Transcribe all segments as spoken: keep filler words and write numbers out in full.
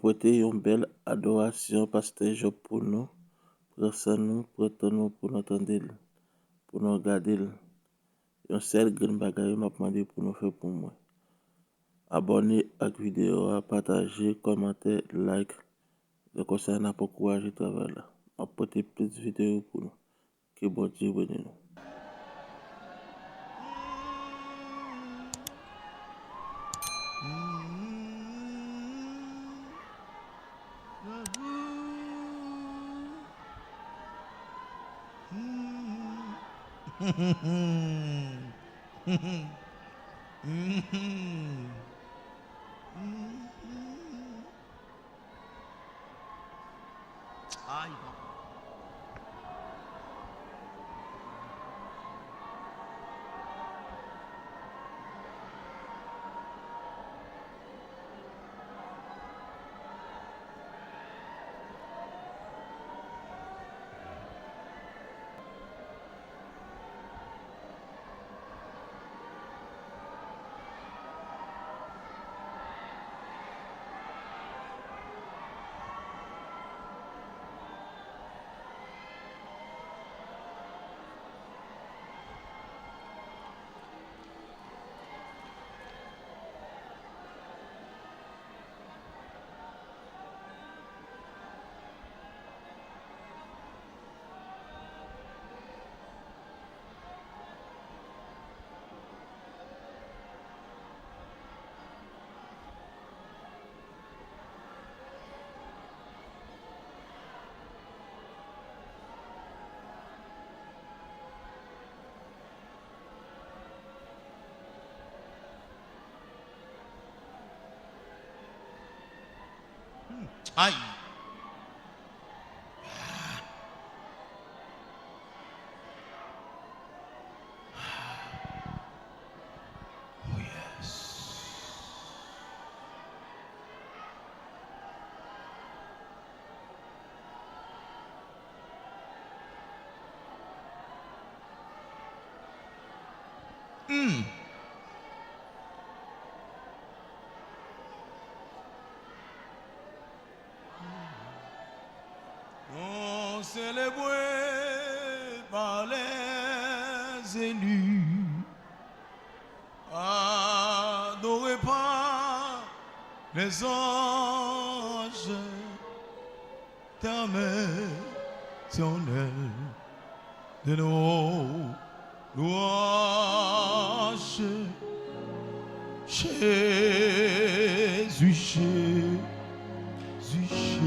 pote yon bèl adorasyon Pastè Job pou nou. Pran san nou, pran tan nou pou nou tande l, pou nou gade l. Yon sèl grenn bagay m ap mande pou nou fè pou mwen. Abòne ak videyo a, pataje, kòmante, like. Se konsa n ap ankouraje travay la. M ap pote plis videyo pou nou. Ke Bondye beni nou. Ay, papa. Ay! Oh yes. Hmm. Non célébré par les élus, adoré par les anges, terme éternel de nos louanges. Jésus, Jésus, Jésus.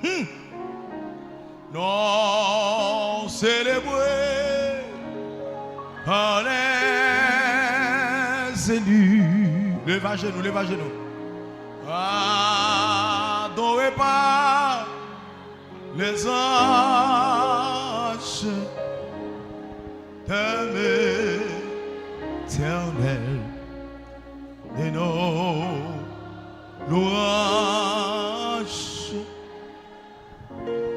Hmm. Non célébré par les élus. Lève à genoux, lève à genoux. Adoré par les anges, terme éternel de nos louanges.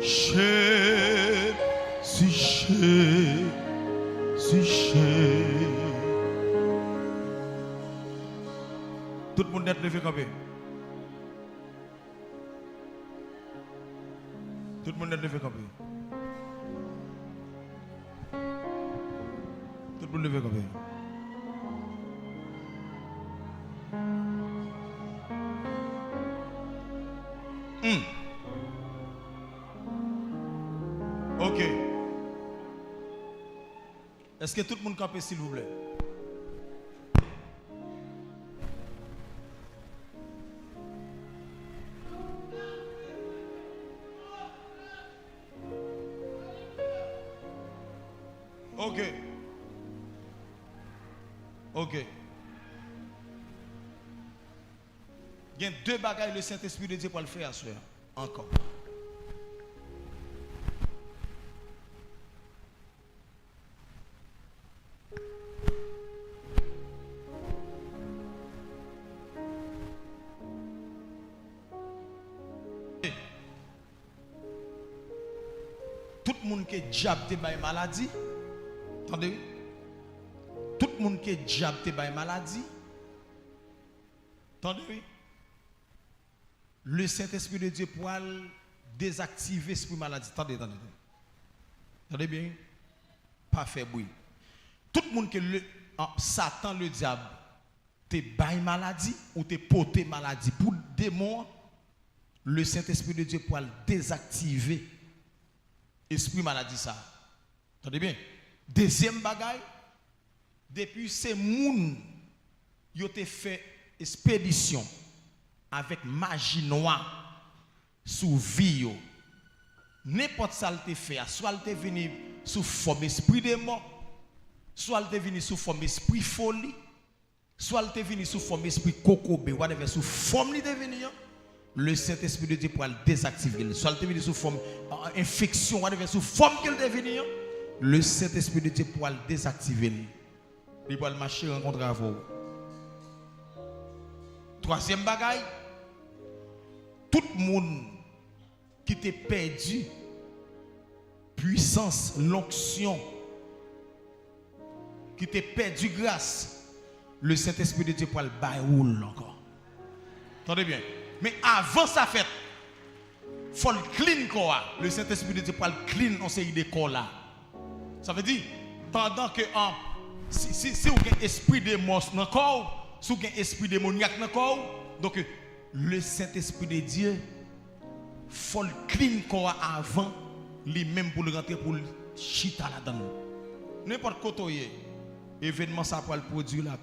Jésus, Jésus, Jésus. Tout moun nèt leve kanpe. Tout moun nèt leve kanpe. Tout moun leve kanpe. Hmm. Ok. Èske tout moun kanpe, silvouplè? Ok. Ok. Gen de bagay Lesentespri de Dye pral fè aswè a ankò. Tout moun ke dyab te bay maladi, tande wi. Tout moun ke dyab te bay maladi, tande wi. Le Sentespri de Dye pral dezaktive espri maladi. Tande, tande, tande. Tande byen, wi. Pa fè bri. Tout moun ke le, an, Satan, le dyab, te bay maladi, ou te pote maladi pou demon an, le Sentespri de Dye pral dezaktive espri maladi sa a. Tande byen. Dezyèm bagay, depi se moun yo te fè espedisyon avèk maji nwa sou vi yo, nenpòt sa l te fè a, swa l te vini sou fòm espri de mò, swa l te vini sou fòm espri foli, swa l te vini sou fòm espri kokobe, whatever, sou fòm li te vini an, le Sentespri de Dye pral dezaktive l. Swa l te vini sou fòm, euh, enfeksyon, whatever, sou fòm ke l te vini an, le Sentespri de Dye pral dezaktive l. Li pral mache rankontre avè w. Twazyèm bagay, tout moun ki te pèdi pwisans, lonksyon, ki te pèdi gras, le Sentespri de Dye pral bay ou l ankò. Tande byen. Men avan sa fèt, fò l clean kò a. Le Sentespri de Dye pral clean yon seri de kò la. Sa vle di, pandan ke, an, si, si, si w gen espri de mò nan kò w, si w gen espri demonyak nan kò w, donk, le Sentespri de Dye, fò l clean kò a avan li menm pou l rantre, pou l chita ladan l. Nenpòt kote w ye, evènman sa pral pwodui la.